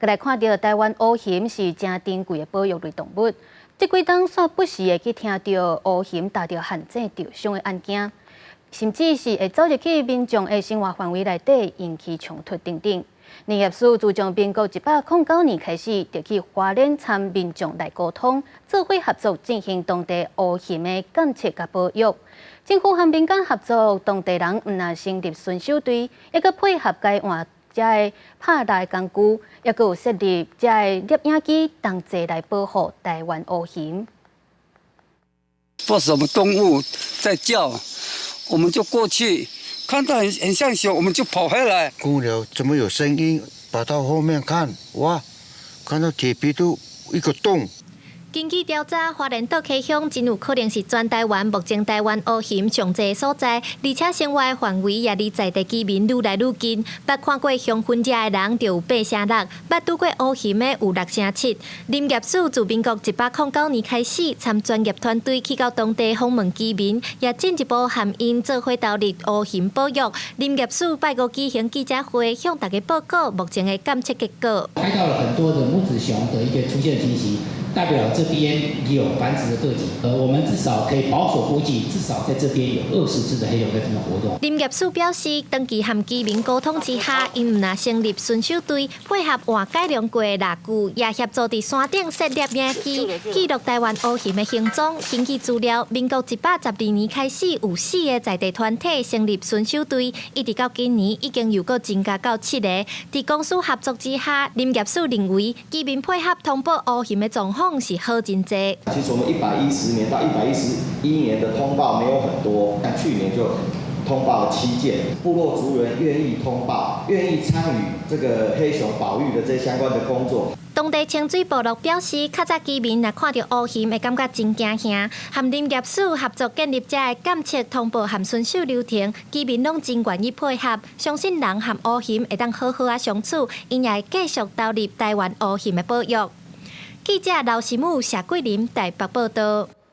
來看著台灣烏熊是誠珍貴的保育類動物，這幾冬煞不時會去聽著烏熊踏著陷阱著傷的案件，甚至是會走入去民眾的生活範圍內底，引起衝突等等。林業署自從民國109年開始，就去花蓮參民眾來溝通，做伙合作進行當地烏熊的監測佮保育。政府和民間合作，當地人毋但成立巡守隊，抑閣配合改換遮个拍獵工具，抑閣有設立遮个攝影機，同齊來保護台灣烏熊。不什麼動物在叫，我們就過去，看到很像熊，我們就跑回來。公牛怎麼有聲音？跑到後面看，哇，看到鐵皮都一個洞。根據調查，花蓮桌溪鄉真有可能是全台灣目前台灣烏熊上濟所在，而且生活範圍也離在地居民愈來愈近。捌看過熊分食的人就有八成六，捌拄過烏熊的有六成七。林業署自民國109年開始，參專業團隊去到當地訪問居民，也進一步和𪜶做伙投入烏熊保育。林業署拜五舉行記者會，向大家報告目前的監測結果。拍到了很多的母子熊的一個出現情形。代表這邊有繁殖的個體，我們至少可以保守估計，至少在這邊有20隻的黑熊在這邊活動。林業署表示，長期和居民溝通之下，𪜶毋但成立巡守隊，配合換改良過的獵具，也協助佇山頂設立影機，記錄台灣烏熊的行蹤。根據資料，民國112年開始，有四个在地團體成立巡守隊，一直到今年已經又閣增加到七個。佇公私合作之下，林業署認為居民配合通報烏熊的狀況是好真濟。其實我們110年到111年的通報沒有很多，但去年就通報了7件，部落族人願意通報，願意參與這個黑熊保育的這相關的工作。當地清水部落表示，較早居民若看著烏熊會感覺真驚嚇，和林業署合作建立這个監測通報和巡守流程，居民攏真願意配合，相信人和烏熊會當好好仔相處，𪜶也會繼續投入台灣烏熊的保育。記者劉思武、謝桂林台北報道。